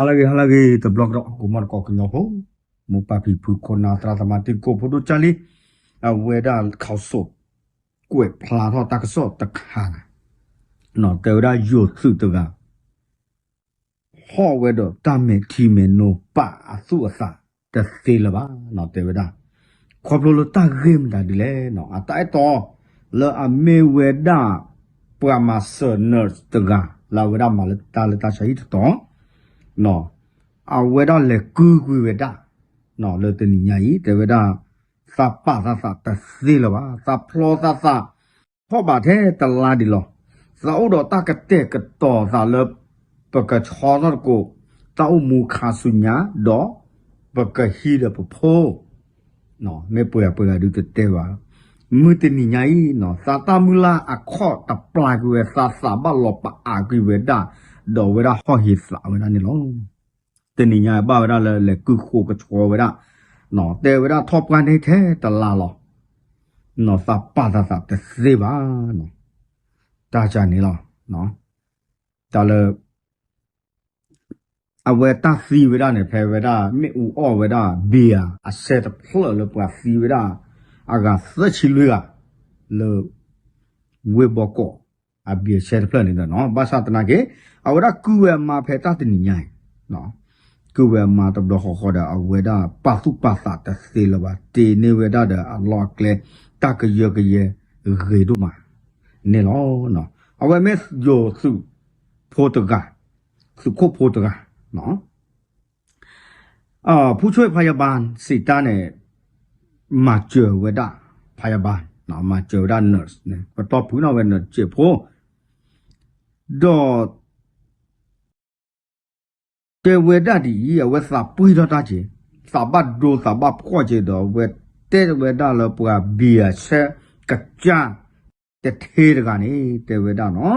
ဟါလၢအဂ့ၤ ဟါလၢအဂ့ၤ တဘျီကဒီး ကမီၢ်တကိးကညီဖိ မိၢ်ပၢ်ဖံဖု ခိၣ်နၢ်သရၣ်သမါ တံၤသကိးဖိဒိၣ်ကၢ်လံ, အဝဲဒၣ် council ကွဲးဖျါထီၣ်တၢ်ကစီၣ်တခါ တဲဝဲဒၣ်ယိၤသုးတဂၤ ဟီၣ်ဝဲဒီးတၢ်မဲာ်ထံမဲာ်နိ ပာ်အသူၣ်အသးတသ့လၢၤဘၣ် တဲဝဲဒၣ်. ခီဖျိလၢတၢ်ဂ့ၢ်မတၤဒ်လဲၣ် အတၢ်အဲၣ်တီ လၢအမ့ၢ်ဝဲဒၣ် ပှၤမၤစၢၤ nurse တဂၤ လၢအဝဲဒၣ်မၤလၢတၢ်လၢတၢ်ဆါဟံၣ်တတီၤ အဝဲဒၣ်လဲၤကုၢ်ကွံာ်ဝဲဒၣ် လၢတနံၤညါအံၤ တဲဝဲဒၣ် သးပာ်သးသးတသ့လၢၤဘၣ် သးဖျီသးသး ထီၣ်ဘးထဲတလါဒံးလီၤ. သးအိၣ်ဒီးတၢ်ကတဲာ်ကတီၤသးလၢ ပကဆီထီၣ်သကိး တၢ်အိၣ်မူခါဆူညါ ဒီးပကဟံးဒီးပဖိ မ့ၢ်ပှဲၤပှဲၤဂၤဒုတတဲဘၣ်, မုၢ်တနံၤညါအံၤ သးတၢ်မုၢ်လၢ်အခီၣ်တပျၢ်ကွံာ်ဝဲ သးသးဘၣ်လီၤပာ်အါကွံာ်ဝဲဒၣ် ဒီးအဝဲဒၣ်ဟီၣ်ဟ့သးဝဲဒၣ်န့ၣ်လီၤ. တနံၤညါဘၣ်ဝဲဒၣ်လၢလဲၤကုၢ်ဃိကဆှီဝဲဒၣ်, တဲဝဲဒၣ်ထီၣ်ပှၢ်န့ၣ်ထဲတလါလီၤ. သးပာ်သးသးတသ့ဘၣ်. တၢ်ကန့ၣ်လီၤ. တၢ်လၢ အဝဲတၢ်သံဝဲဒၣ်န့ၣ် ဖဲဝဲဒၣ် မ့ၣ်အူအီၣ်ဝဲဒၣ် ဘံယၤ အဆဲတဖျၢၣ်လၢပှၤသံဝဲဒၣ် အဂၤသၢဆံလွံၢ်ဂၤ လၢ ဝ့ၢ်ဘီကီး အဘံယၤဆဲတဖျၢၣ်န့ၣ်ဒီးနီၤ ဘၣ်ဆၣ်သနာ်က့ အဝဲဒၣ်ကုၢ်ဝဲအမါဖဲတၢ်တနံၤညါအံၤ ကုၢ်ဝဲအမါတဘျီဃီဃီဒီး အဝဲဒၣ်ပာ်သူၣ်ပာ်သးတသ့လၢၤဘၣ် တ့န့ၢ်ဝဲဒၣ်ဒီးအလီၢ်အကျဲ တၢ်ကယၢကယဲဂ့ၤဒိၣ်မးန့ၣ်လီၤ. အဝဲမ့ၢ်ယိၤသုးဖိတဂၤ, သုးခိၣ်ဖိတဂၤ ဖူဆွဲဖယဘၣ်စံးတၢ်န့ၣ် မၤစၢၤဝဲဒၣ် ဖယဘၣ်, မၤစၢၤဝဲဒၣ် nurse န့ၣ် ပတီၢ်ဖုးနီၣ်ဝဲ nurse စဲးဖိ ဒီး တဲဝဲဒၣ်ဒ်အံၤ အဝဲသးပှံၢ်ထီၣ်တၢ်က့ၤ, သးဘၣ်ဒိသးဘၣ်ဖှီၣ်က့ၤဒီး အဝဲတဲဝဲဒၣ်လၢပှၤဘံယၤဆဲ ကစၢ်တထ့တဂၤန့ၣ် တဲဝဲဒၣ်နီၤ,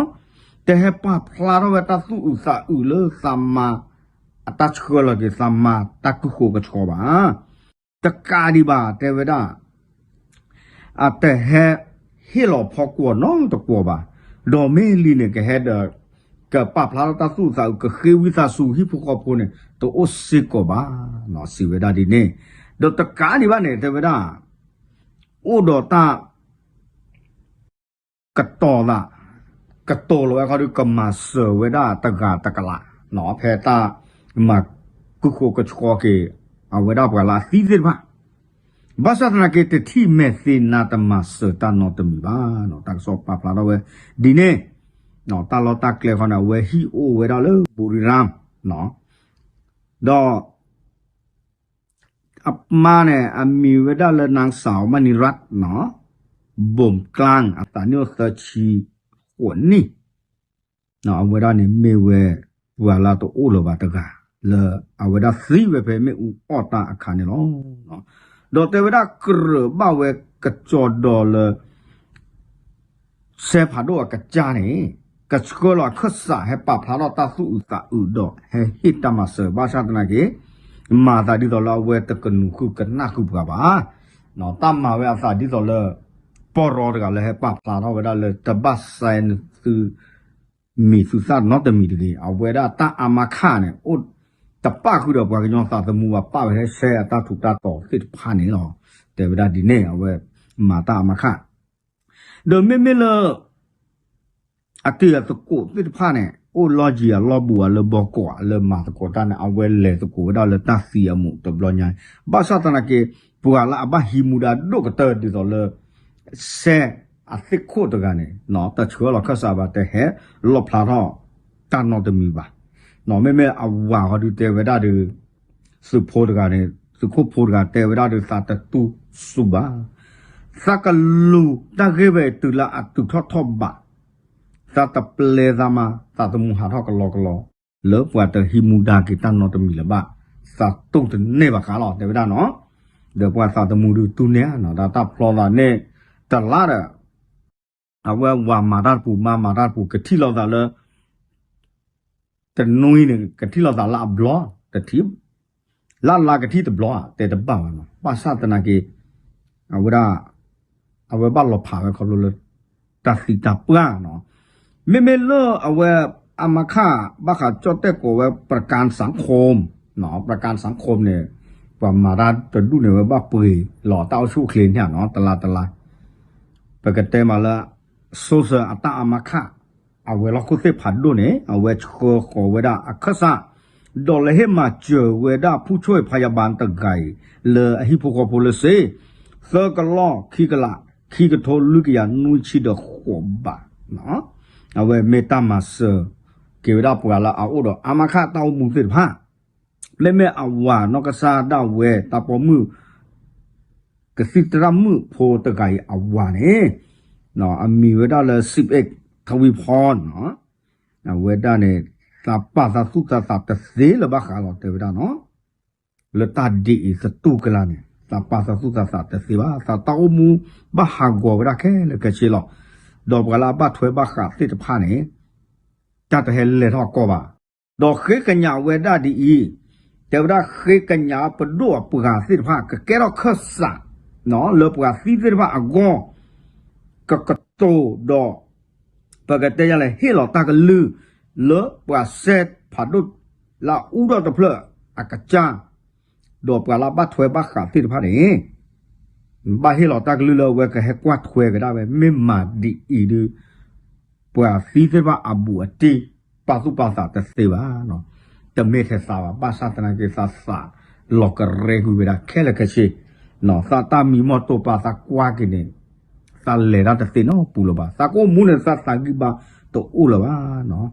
တဟဲပာ်ဖျါထီၣ်ဝဲတၢ်သူၣ်အုးသးအုးလၢသးမၤ အတၢ်ဆှၢလီၤက့ၤသးမၤတၢ်ကုၢ်ဃိကဆှီဘၣ်. တကးဒံးဘၣ် တဲဝဲဒၣ် အတဟဲဟ့ၣ်လီၤဖီကွီၤနီတကွီၤဘၣ်. ဒီးမ့ၢ်လံန့ၣ် ကဟဲဒီး ကပာ်ဖျါထီၣ်တၢ်သူၣ်အုးသးအုး ကဃ့ဝံသးစူၤဟံၣ်ဖိဃီဖိန့ၣ် တအိၣ်စ့ၢ်ကီးဘၣ် စံးဝဲဒၣ်ဒ်န့ၣ်. ဒီးတကးဒံးဘၣ်န့ၣ် တဲဝဲဒၣ် အိၣ်ဒီးတၢ် ကတီၤသး, ကတိၤလီၤဝဲခီဒုး ကမၤစၢၤဝဲဒၣ်တဂၤတကလး ဖဲတၢ်မၤကုၢ်ဃိကဆှီက့ၤ အဝဲဒၣ်ပှၤလၢအသံသ့ၣ်တဖၣ်. ဘၣ်ဆၣ်သနာ်က့ တထံၣ်မဲာ်သ့နါတမၤစၢၤတၢ်နီတမံၤဘၣ်. တၢ်ကစီၣ်ပာ်ဖျါထီၣ်ဝဲဒ်န့ၣ်, တၢ်လီၢ်တၢ်ကျဲခီန့ၣ် အဝဲဟံၣ်အိၣ်ဝဲဒၣ်လၢ ဘူရံရၣ် ဒီး အမါန့ၣ် အမံၤဝဲဒၣ်လၢ နၢ်စၢ်မနံၤရၣ် ဘိၣ်ကျၣ် အသးနံၣ်အိၣ်သၢဆံဃိးနံၣ်, အဝဲဒၣ်န့ၣ်မ့ၢ်ဝဲ ပှၤလၢတအိၣ်လၢၤဘၣ်တဂၤ လၢအဝဲဒၣ်သံဝဲဖဲမ့ၣ်အူအီၣ်တၢ်အခါန့ၣ်လီၤ. ဒီးတဲဝဲဒၣ်ကြၢးဘၣ်ဝဲကစီဒီလၢ စဲဖးဒိၣ်အကစၢ်န့ၣ် ကဆှၢလီၤအခၢၣ်စး ဟဲပာ်ဖျါထီၣ်တၢ်သူၣ်အုးသးအုးဒီး ဟဲဟ့ၣ်တၢ်မၤစၢၤ ဘၣ်ဆၣ်သနာ်က့ မၤသးဒ်သိးလၢအဝဲတကနူၤဃုာ်ကနၣ်ဃုာ်ပှၤဘၣ်. တၢ်မၤဝဲအသးဒ်သိးလၢ ပီၢ်ရီတဂၤလၢဟဲပာ်ဖျါထီၣ်ဝဲဒၣ်လၢ တဘၣ်စဲနသု မံၤသုသၣ်နီတမံၤတဂ့ၤ. အဝဲဒၣ်တၢ်အါမးခါန့ၣ် အိၣ်တပာ်ဃုာ်ဒီးပှၤကညီသးသမူဘၣ် ပာ်ဝဲဟဲရှဲအတၢ်ထူးတၢ်တီၤသ့ၣ်တဖၣ်န့ၣ်လီၤ. တဲဝဲဒၣ်ဒ်န့ၣ် အဝဲမၤတၢ်အါမးခါ ဒီးမ့မ့ၢ်လၢ အတံၤအသကိးသ့ၣ်တဖၣ်န့ၣ် အိၣ်လီၢ်ယံၤအလီၢ်ဘူးအလၢဘီကီး အလၢမၤသကိးတၢ်န့ၣ် အဝဲလဲၤသကိးဝဲဒၣ်လၢတၢ်သံအမူးတဘျီညါ, ဘၣ်ဆၣ်သနာ်က့ ပှၤလၢအဘၣ်ဟံးမူဒါဒိၣ်ကတၢၢ်ဒ်သိးလၢ စဲအသ့ၣ်ခိၣ်တဂၤန့ၣ် တဆှၢလီၤခၢၣ်စးဘၣ် တဟဲလီၣ်ဖျါထီၣ်တၢ်နီတမံၤဘၣ်. မ့မ့ၢ်အဝၤဃီဒုးတဲဝဲဒၣ်ဒီး သုးဖိတဂၤန့ၣ် သုးခိၣ်ဖိတဂၤတဲဝဲဒၣ်ဒီး သးတတူၢ်စူၤဘၣ်, သးကလူၤတၢ်ဂ့ၢ်ဝဲတုၤလၢအတုၤထီၣ်ထီၣ်ဘး, သးတပျဲသးမၤ သးသမူဟးထီၣ်ကလီကလီ လၢပှၤတဟံးမူဒါက့ၤတၢ်နီတမံၤလၢၤဘၣ်, သးတူၢ်တန့ၢ်ဘၣ်ဃးလီၤ တဲဝဲဒၣ်နီၤ. ဒီးပှၤသးသမူဒုးတူၢ်န့ၢ်ဧါနီၤ ဒီးတၢ်ဖျီသးန့ၣ် တလါဒီး အဝဲဝၤမၤတၢ်တပူၤ မါမၤတၢ်တပူၤ ကထံၣ်လိာ်သးလၢ တနွံန့ၣ် ကထံၣ်လိာ်သးလၢအဘျီ တထံၣ် လၢ်လါကထံၣ်တဘျီ တဲတဘၣ်ဘၣ်နီၤ ဘၣ်ဆၣ်သနာ်က့ အဝဲဒၣ် အဝဲဘၣ်လီၤဖးဝဲခီဖျိလၢ တၢ်သံတၢ်ပှၢ်နီၤ. မ့မ့ၢ်လၢအဝဲ အမခ ဘၣ်ဃးကၠီၣ်တဲၣ်ကိးဝဲ ประกันสังคม ประกันสังคม န့ၣ် ပှၤမၤတၢ်တဒူၣ်န့ၣ်ဝဲဘၣ်ပှ့ၤလီၤတၢ်အိၣ်ဆူၣ်အိၣ်ချ့န့ၣ်နီၤ တလါတလါ ပကတဲမးလၢ social အတၢ်အမခ အဝဲၤလီၢ်ခိၣ်သ့ၣ်ဖးဒိၣ်န့ၣ် အဝဲဆှၢဃီၤဝဲဒၣ်အခၢၣ်စး ဒီးလဲၤဟ့ၣ်မၤစၢၤဝဲဒၣ် ผู้ช่วยพยาบาล တဂၤအံၤ လၢအဟံၣ်ဖိဃီဖိလၢစ့ သၢကလီၢ်ခံကလး ခံကထိလွံၢ်ကယၤနွံဆံဒီးဃိးဘး အဝဲမ့ၢ်တၢ်မၤစၢၤက့ၤဝဲဒၣ်ပှၤလၢအအိၣ်ဒီးအါမးခးတၢ်အိၣ်မူသ့ၣ်တဖၣ် မ့မ့ၢ်အဝၤနီၢ်ကစၢ်ဒၣ်ဝဲတၢ်ပိာ်မုၣ် ကသံၣ်သရၣ်မုၣ်ဖိတဂၤအံၤအဝၤန့ၣ် အမံၤဝဲဒၣ်လၢ စံးပ့း ထဝီဖီနီၤ အဝဲဒၣ်န့ၣ် သးပာ်သးသူၣ်သးသးတသ့လၢၤဘၣ်ဃးလီၤတဲဝဲဒၣ်နီၤ လၢတၢ်ဒ်အံၤသတူၢ်ကလာ်န့ၣ် သးပာ်သးသူၣ်သးသးတသ့ဘၣ် သးတၢ်အိၣ်မူဘၣ်ဟးဂီၤဝဲဒၣ်ခဲလၢာ်ခဲဆ့လီၤ ဒီးပှၤလၢအဘၣ်ထွဲဘၣ်ဃးသ့ၣ်တဖၣ်န့ၣ် တၢ်တဟဲလဲၤထီၣ်ကီၢ်ဘၣ် ဒီးဃ့ကညးဝဲဒၣ်ဒ်အံၤ တဲဝဲဒၣ်ဃ့ကညးပဒိၣ်အပှၤသ့ၣ်တဖၣ် ကကဲထီၣ်ခၢၣ်စး လၢပှၤသံသ့ၣ်တဖၣ်အဂီၢ် ကကတိၤဒီး ပကတဲယလဲၣ် ဟ့ၣ်လီၤတၢ်ကလုၢ် လၢပှၤစဲဖးဒိၣ်လၢအူထီၣ်တဖျၢၣ်အကစၢ် ဒီးပှၤလၢဘၣ်ထွဲဘၣ်ဃးသ့ၣ်တဖၣ်န့ၣ် ဘၣ်ဟ့ၣ်လီၤတၢ်ကလုၢ်လၢအဝဲကဟဲကွၢ်ထွဲကဒါဝဲ မ့ၢ်မၤဒ်အံၤဒီး ပှၤသံသ့ၣ်တဖၣ်အဘူးအတံၢ် ပာ်သူၣ်ပာ်သးတသ့ဘၣ် တမ့ၢ်ထဲသးဘၣ် ဘၣ်ဆၣ်သနာ်က့ သးသးလီၤကရဲကွံာ်ဝဲဒၣ်ခဲလၢာ်ခဲဆ့ သးတၢ်မံမီၢ်တိာ်ပာ်သးကွၢ်က့ၤန့ၣ် သးလဲၤတၢ်တသ့နီတပူၤလၢၤဘၣ် သးကအိၣ်မူန့ၣ် သးသးဂံၢ်ဘါတအိၣ်လၢၤဘၣ်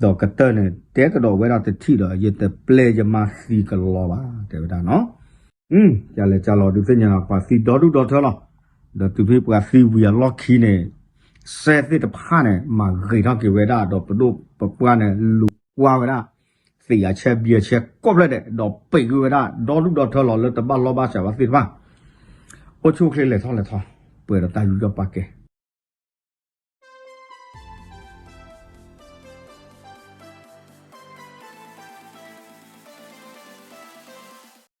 ဒီးကတၢၢ်န့ၣ် တဲကဒီးဝဲဒၣ်တထံၣ်ဒီး ယတပျဲယမၤသံကလီဘၣ် တဲဝဲဒၣ်နီၤ ကလဲၤကလီဒုးသ့ၣ်ညါပှၤသံဒီဒူၣ်ဒီထၢလီၤ ဒီးတုၤဖဲပှၤသံဝံၤအလီၢ်ခံန့ၣ် စဲသ့ၣ်တဖၣ်န့ၣ် မၤဂ့ၤထီၣ်က့ၤဝဲဒၣ် ဒီးပဒိၣ်ပပှၢ်န့ၣ် လူၤကွၢ်ဝဲဒၣ် သ့ၣ်အဆဲဘံအဆဲကိးဖျၢၣ်ဒဲး ဒီးပံးကွံာ်ဝဲဒၣ် ဒီဒူၣ်ဒီထၢလီၤ လၢတဘၣ်လီၢ်ဘၣ်စးဘၣ်သ့ၣ်တဖၣ် အိၣ်ဆူၣ်အိၣ်ချ့လဲၤထီၣ်လဲၤထီ ပှဲၤဒီးတၢ်ယူးယီၣ်ပာ်ကဲ